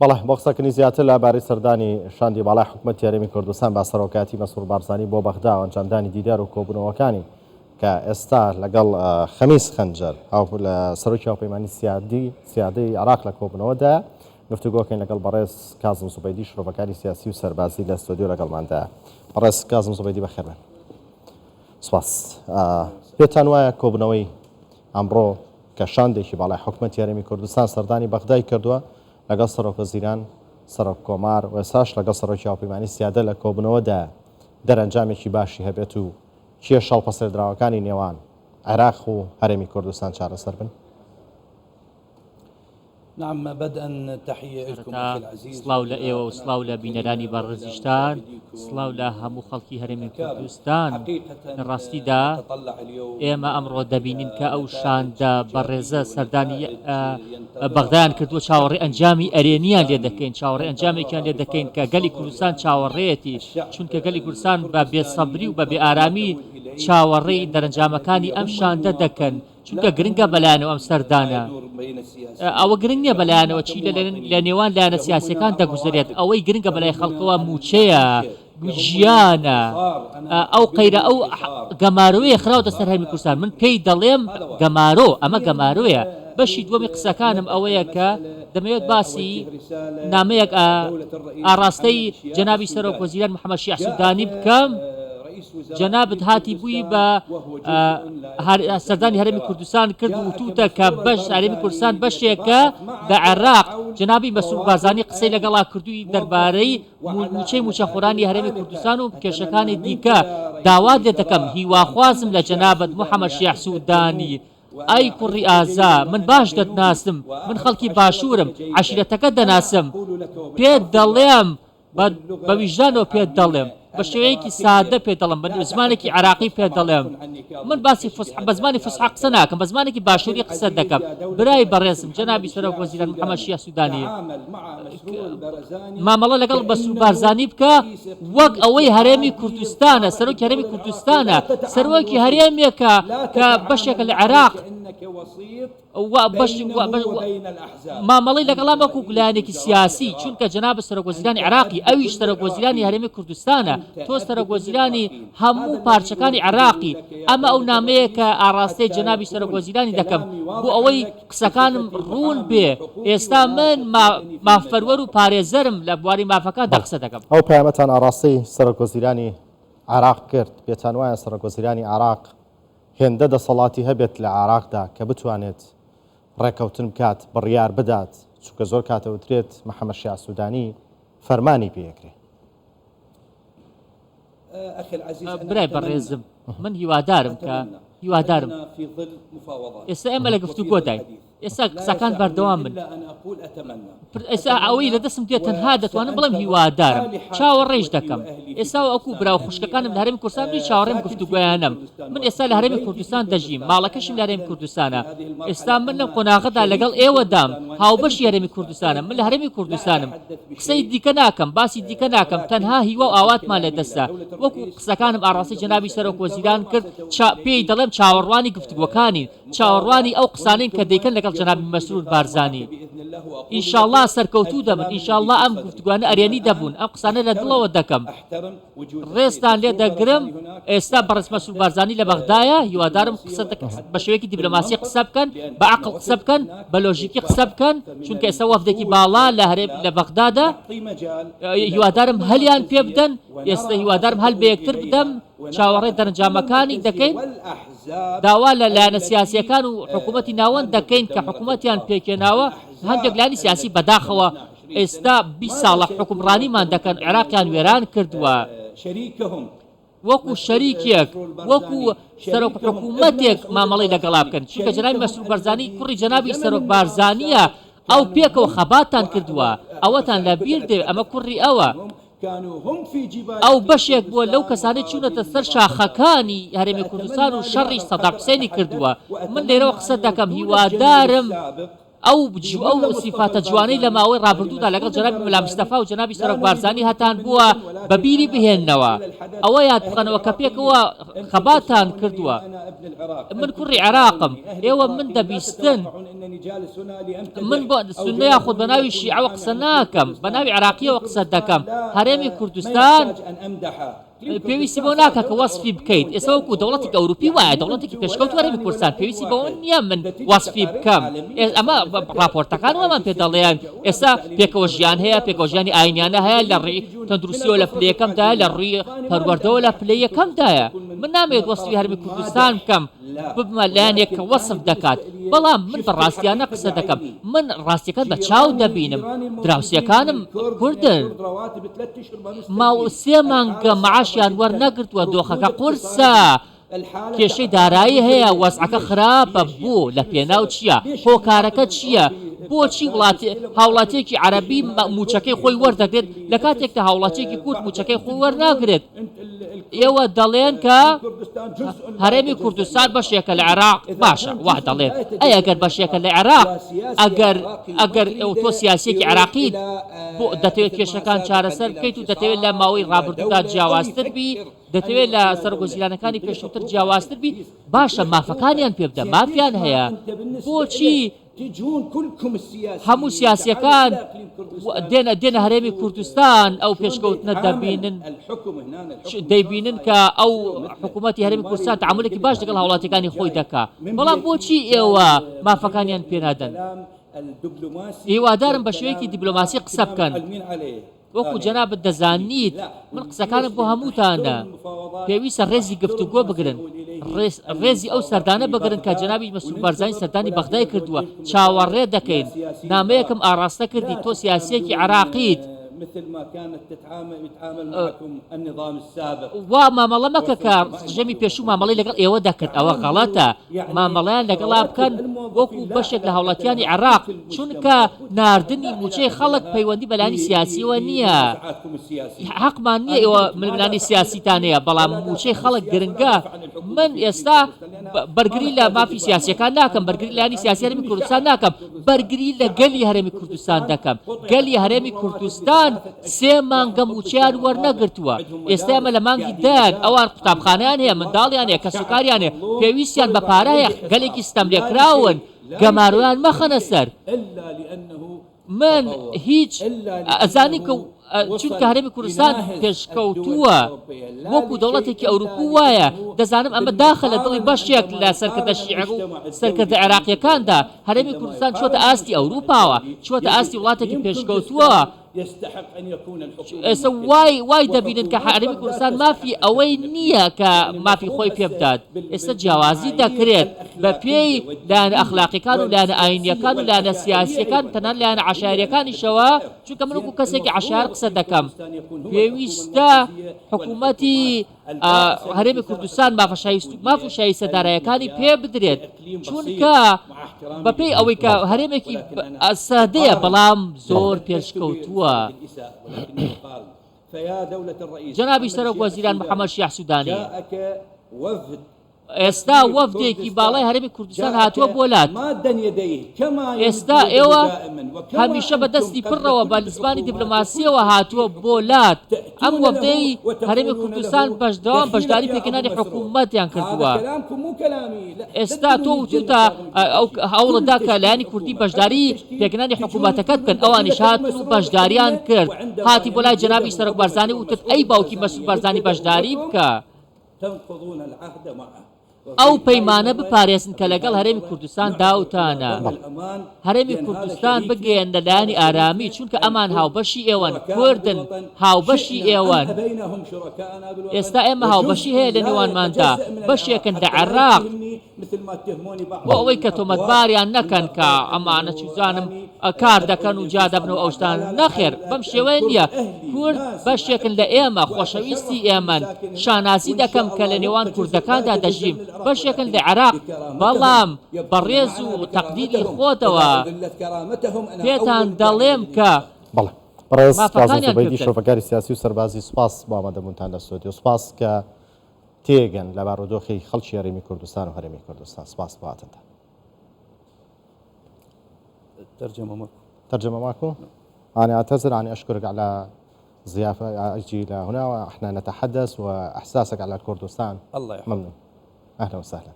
بەڵێ، بۆ قسەکردنی زیاتر لە بارەی سەردانی شاندی باڵای حکومەتی هەرێمی کوردستان بە سەرۆکایەتی مەسرور بارزانی بۆ بەغدا و ئەنجامدانی دیدار و کۆبوونەوەکانی کە ئێستا لەگەڵ خەمیس خەنجەر سەرۆکی هاوپەیمانی سیادی سیادەی عێراق لە کۆبوونەوەدایە گفتوگۆکەین لەگەڵ بەڕێز کازم زوبەیدی شرۆڤەکاری سیاسی و سەربازی لە ستۆدیۆ لەگەڵماندایە. بەڕێز کازم زوبەیدی بەخێربێن. سپاس. پێتان وایە کۆبوونەوەی ئەمڕۆ کە شاندێکی باڵای حکومەتی هەرێمی کوردستان سەردانی بەغدای کردووە لەگەڵ سەرۆکوەزیران، سەرۆککۆمار و ئێستاش لەگەڵ سەرۆکی هاوپەیمانی سیادە لە کۆبوونەوەدایە، دەرەنجامێکی باشی هەبێت و کێشە هەڵپەسێردراوەکانی نێوان عێراق و هەرێمی کوردستان چارەسەر بن؟ سەرەتا سڵاو لە ئێوە و سڵاو لە بینەرانی بەڕێزیشتان، سڵاو لە هەموو خەڵکی هەرێمی کوردستان. لە ڕاستیدا ئێمە ئەمڕۆ دەبینین کە ئەو شاندە بەڕێزە سەردانی بەغدایان کردووە، چاوەڕێی ئەنجامی ئەرێنییان لێ دەکەین، چاوەڕێی ئەنجامێکیان لێ دەکەین کە گەلی کوردستان چاوەڕێیەتی، چونکە گەلی کوردستان بە بێسەبری و بە بێئارامی چاوەڕێی دەرەنجامەکانی ئەم شاندە دەکەن. چونکە گرنگە بەلایانەوە ئەم سەردانە. ئەوە گرنگ نییە بەلایانەوە چی لە نێوان لایەنە سیاسیەکان دەگوزەرێت، ئەوەی گرنگە بەلای خەڵکەوە مووچەیە، ژیانە، ئەو قەیرە ئەو گەمارۆیە خراوەتە سەر هەرێمی کوردستان، من پێی دەڵێم گەمارۆ، ئەمە گەمارۆیە. بەشی دووەمی قسەکانم ئەوەیە کە دەمەوێت باسی نامەیەک ئاڕاستەی جەنابی سەرۆک وەزیران محەمەد شیاع سودانی بکەم، جەنابت هاتی بووی بە سەردانی هەرێمی کوردستان کرد و وتوتە کە بەش هەرێمی کوردستان بەشێکە لە عێراق جەنابی مەسرور بارزانی قسەی لەگەڵا کردووی دەربارەی مووچەی مووچەخۆرانی هەرێمی کوردستان و کێشەکانی دیکە داوات لێ دەکەم هیواخوازم لە جەنابت محەمەد شیاع سودانی ئەی کوڕی ئازا من باش دەتناسم من خەڵکی باشوورم عەشیرەتەکەت دەناسم پێت دەڵێم بە ویژدانەوە پێت دەڵێم، بە شێوەیەکی سادە پێت دەڵێم، بە زمانێکی عێراقی پێت دەڵێم، من باسی فوسحە، بە زمانی فوسحە قسە ناکەم، بە زمانێکی باشووری قسە دەکەم. برای بەڕێزم، جەنابی سەرۆک وەزیران محەمەد شیاع سوودانی، مامەڵە لەگەڵ مەسرور بارزانی بکە وەک ئەوەی هەرێمی کوردستانە، سەرۆکی هەرێمی کوردستانە، سەرۆکی هەرێمێکە کە بەشێکە لە عێراق. مامەڵەی لەگەڵا وەکو لایەنێکی سیاسی، چونکە جەنابت سەرۆکوەزیرانی عێراقی، ئەویش سەرۆکوەزیرانی هەرێمی کوردستانە، تۆ سەرۆکوەزیرانی هەموو پارچەکانی عێراقی، ئەمە ئەو نامەیە کە ئاڕاستەی جەنابی سەرۆکوەزیرانی دەکەم بۆ ئەوەی قسەکانم ڕوون بێ، ئێستا من مافپەروەر و پارێزەرم لە بواری مافەکاندا قسە دەکەم. ئەو پەیامەتان ئاڕاستەی سەرۆکوەزیرانی عێراق کرد، پێتانوایە سەرۆکوەزیرانی عێراق هێندە دەسەڵاتی هەبێت لە عێراقدا کە بتوانێت ڕێکەوتن بکات، بڕیار بدات، چونکە زۆر کات ئەوترێت محەمەد شیاع سودانی فەرمانی پێ ئەکرێ. برای بەڕێزم من هیوادارم کە هیوادارم ئێستا ئێمە لە گفتوگۆداین. ئێستا قسەکان بەردەوام بن ئێستا ئەوەی لە دەستم دێت تەنها دەتوانم بڵێم هیوادارم چاوەڕێش دەکەم ئێستا وەکو برا و خوشکەکانم لە هەرێمی کوردستان بی چاوەڕێم گفتوگۆیانم من ئێستا لە هەرێمی کوردستان دەژیم ماڵەکەشم لە هەرێمی کوردستانە ئێستا من لەم قۆناغەدا لەگەڵ ئێوەدام هاوبەشی هەرێمی کوردستانم من لە هەرێمی کوردستانم قسەی دیکە ناکەم باسی دیکە ناکەم تەنها هیوا و ئاواتمان لە دەستە وەکو قسەکانم ئاڕاستەی جەنابی سەرۆک وەزیران کرد پێی دەڵێم چاوەڕوانی گفتوگۆکانین چاوەڕوانی ئەو قسانەین کە دەیکەن لەگەڵ جەنابی مەسرور بارزانی. ئینشاڵڵا سەرکەوتوو دەبن، ئینشاڵڵا ئەم گفتوگۆیانە ئەرێنی دەبوون، ئەم قسانە لە دڵەوە دەکەم. ڕێزتان لێ دەگرم، ئێستا بەڕێز مەسرور بارزانی لە بەغدایە، هیوادارم قسە بە شێوەیەکی دیبلۆماسی قسە بکەن، بە عەقڵ قسە بکەن، بە لۆژیکی قسە بکەن، چونکە ئێستا وەفدێکی باڵا لە هەرێم لە بەغدادە، هیوادارم هەلیان پێ بدەن، ئێستا هیوادارم هەل بە یەکتر بدەم، چاوەڕێی دەرەنجامەکانی دەکەین. داوا لە لایەنە سیاسییەکان و حکوومەتی ناوەند دەکەین کە حکوومەتیان پێکهێناوە، هەندێک لایەنی سیاسی بەداخەوە ئێستا 20 ساڵە حوکمڕانیمان دەکەن، عێراقیان وێران کردووە، وەکو شەریکێک، وەکو سەرۆک حکوومەتێک مامەڵەی لەگەڵا بکەن، چونکە جەنابی مەسرور بەرزانی کوڕی جەنابی سەرۆک بارزانییە، ئەو پێکەوە خەباتتان کردووە، ئەوەتان لەبیر دێ ئەمە کوڕی ئەوە. ئەو بەشێک بووە لەو کەسانەی چوونەتە سەر شاخەکانی هەرێمی کوردستان و شەڕی سەدام حوسێنی کردووە. من لێرەوە قسە دەکەم، هیوادارم. ئەو ئەو سیفاتە جوانەی لە ماوەی ڕابردوودا لەگەڵ جەنابی مەلا مستەفا و جەنابی سەرۆک بارزانی هەتان بووە بە بیری بهێننەوە، ئەوە یاد بخەنەوە کە پێکەوە خەباتتان کردووە. من کوڕی عێراقم، ئێوە من دەبیستن، من بۆ سوننە یاخود بە ناوی شیعەوە قسە ناکەم، بە ناوی عێراقییەوە قسە دەکەم، هەرێمی کوردستان، پێویستی بەوە ناکات کە وەسفی بکەیت، ئێستا وەکو دەوڵەتێکی ئەوروپی وایە، دەوڵەتێکی پێشکەوتوو هەرێمی کوردستان پێویستی بەوە نییە من وەسفی بکەم، ئەمە ڕاپۆرتەکان وامان پێ دەڵێن، ئێستا پێکەوە ژیان هەیە، پێکەوە ژیانی ئاینیانە هەیە، لە ڕووی تەندروستیەوە لە پلەی یەکەمدایە، لە ڕووی پەروەردەوە لە پلەی یەکەمدایە، من نامەوێت وەسفی هەرێمی کوردستان بکەم، ببمە لایەنێک کە وەسف دەکات، بەڵام من بە ڕاستیانە قسە دەکەم، من ڕاستیەکان بە چاو دەبینم، دراوسێکانم کوردن. ماوە سێ مانگە معاشیان وەرنەگرتووە، دۆخەکە قورسە، کێشەی دارایی هەیە، وەزعەکە خراپە، بۆ؟ لە پێناو چییە؟ هۆکارەکە چییە؟ بۆچی هاوڵاتییەکی عەرەبی مووچەکەی خۆی وەردەگرێت لە کاتێکدا هاوڵاتییەکی کورد مووچەکەی خۆی وەرناگرێت؟ ئێوە دەڵێن کە هەرێمی کوردستان بەشێکە لە عێراق، باشە وا دەڵێن، ئەی ئەگەر بەشێکە لە عێراق، ئەگەر ئەگەر تۆ سیاسییەکی عێراقیت، بۆ دەتەوێت کێشەکان چارەسەر بکەیت و دەتەوێت لە ماوەی ڕابردوودا جیاوازتر بی، دەتەوێت لە سەرۆکوەزیرانەکانی پێشووتر جیاوازتر بی، باشە مافەکانیان پێ بدە، مافیان هەیە، بۆچی هەموو سیاسییەکان دێنە دێنە هەرێمی کوردستان ئەو پێشکەوتنە دەبینن، دەیبینن کە ئەو حکوومەتی هەرێمی کوردستان تەعامولێکی باش لەگەڵ هاوڵاتیەکانی خۆی دەکا، بەڵام بۆچی ئێوە مافەکانیان پێ نادەن؟ هیوادارم بە شێوەیەکی دیبلۆماسی قسە بکەن. وەکو جەنابت دەزانیت من قسەکانم بۆ هەمووتانە. پێویستە ڕێزی گفتوگۆ بگرن، ڕێزی ئەو سەردانە بگرن کە جەنابی مەسرور بارزانی سەردانی بەغدای کردووە. چاوەڕێ دەکەین. نامەیەکم ئاڕاستە کردی، تۆ سیاسییەکی عێراقیت. وا مامەڵە مەکە کە ڕژێمی پێشوو مامەڵەی لەگەڵ ئێوە دەکرد، ئەوە غەڵەتە، مامەڵەیان لەگەڵا بکەن وەکو بەشێک لە هاوڵاتیانی عێراق، چونکە ناردنی مووچەی خەڵک پەیوەندی بە لایەنی سیاسییەوە نییە، حەقمان نییە ئێوە ململانێی سیاسیتان هەیە، بەڵام مووچەی خەڵک گرنگە، من ئێستا بەرگری لە مافی سیاسییەکان ناکەم، بەرگری لە لایەنی سیاسی هەرێمی کوردستان ناکەم، بەرگری لە گەلی هەرێمی کوردستان دەکەم، گەلی هەرێمی کوردستان سێ مانگە مووچەیان وەرنەگرتووە، ئێستا ئێمە لە مانگی دەیان، ئەوان قوتابخانەیان هەیە، منداڵیان هەیە، کەسوکاریان هەیە، پێویستیان بە پارە هەیە، گەلێکی ستەملێکراون، گەمارۆیان مەخەنە سەر. من هیچ ئەزانی کە چونکە هەرێمی کوردستان پێشکەوتووە وەکو دەوڵەتێکی ئەوروپی وایە دەزانم ئەمە داخە لە دڵی بەشێک لە سەرکردە شیعە و سەرکردە عێراقیەکاندا هەرێمی کوردستان چۆتە ئاستی ئەوروپاوە چۆتە ئاستی وڵاتێکی پێشکەوتووە ئێستا وای وای دەبینن کە هەرێمی کوردستان مافی ئەوەی نییە کە مافی خۆی پێ بدات ئێستا جیاوازی دەکرێت بە پێی لایەنە ئەخلاقیەکان و لایەنە ئاینیەکان و لایەنە سیاسیەکان تەنانەت لایەنە عەشایەریەکانیشەوە چونکە من وەکو کەسێکی عەشایەر قسە دەکەم پێویستە حکوومەتی هەرێمی کوردستان مافە شایست ماف و شایستە دارایەکانی پێ بدرێت چونکە بەپێی ئەوەی کە هەرێمێکی سادەیە بەڵام زۆر پێشکەوتووە. جەنابی سەرۆک وەزیران محەممەد شیاع سوودانی ئێستا وەفدێکی باڵای هەرێمی کوردستان هاتووە بۆ لات. ئێستا ئێوە هەمیشە بە دەستی پڕەوە بە زمانی دیبلۆماسییەوە هاتووە بۆ لات. ئەم وەفدەی هەرێمی کوردستان بەردەوام بەشداری پێکهێنانی حکوومەتیان کردووە. ئێستا تۆ وتووتە ئەو هەوڵت دا کە لایەنی کوردی بەشداری پێکهێنانی حکوومەتەکەت بکەن، ئەوانیش هاتن و بەشداریان کرد. هاتی بۆ لای جەنابی سەرۆک بارزانی وتت ئەی باوکی مەسرور بارزانی بەشداری بکە. ئەو پەیمانە بپارێزن کە لەگەڵ هەرێمی کوردستان داوتانە. هەرێمی کوردستان بگەیەننە لایەنی ئارامی، چونکە ئەمان هاوبەشی ئێوەن، کوردن، هاوبەشی ئێوەن. ئێستا ئێمە هاوبەشی هەیە لە نێوانماندا، بەشێکن لە عێراق. بۆ ئەوەی کە تۆمەتباریان نەکەن کە ئەمانە چوزانم کار دەکەن و جیا دەبن و ئەو شتانە، نەخێر بەم شێوەیە نییە، کورد بەشێکن لە ئێمە، خۆشەویستی ئێمەن، شانازی دەکەم کە لە نێوان کوردەکاندا دەژیم، بەشێکن لە عێراق، بەڵام بە ڕێز و تەقدیری خۆتەوە پێتان دەڵێم کە بەڵێ بەڕێز کازم مافەکانیان پێ زوبەیدی بدەن. شرۆڤەکاری سیاسی و سەربازی سوپاس بۆ ئامادەبوونتان لە ستۆدیۆ، سوپاس کە تێگەن لە بارودۆخی خەڵکی هەرێمی کوردستان و هەرێمی کوردستان. سپاس بۆ هاتنتان. ترجمة ماكو. ترجمة ماكو؟ أنا أعتذر أنا أشكرك على ضيافة أجي إلى هنا وإحنا نتحدث وإحساسك على الكردستان. الله يحفظك. ممنون. أهلا وسهلا.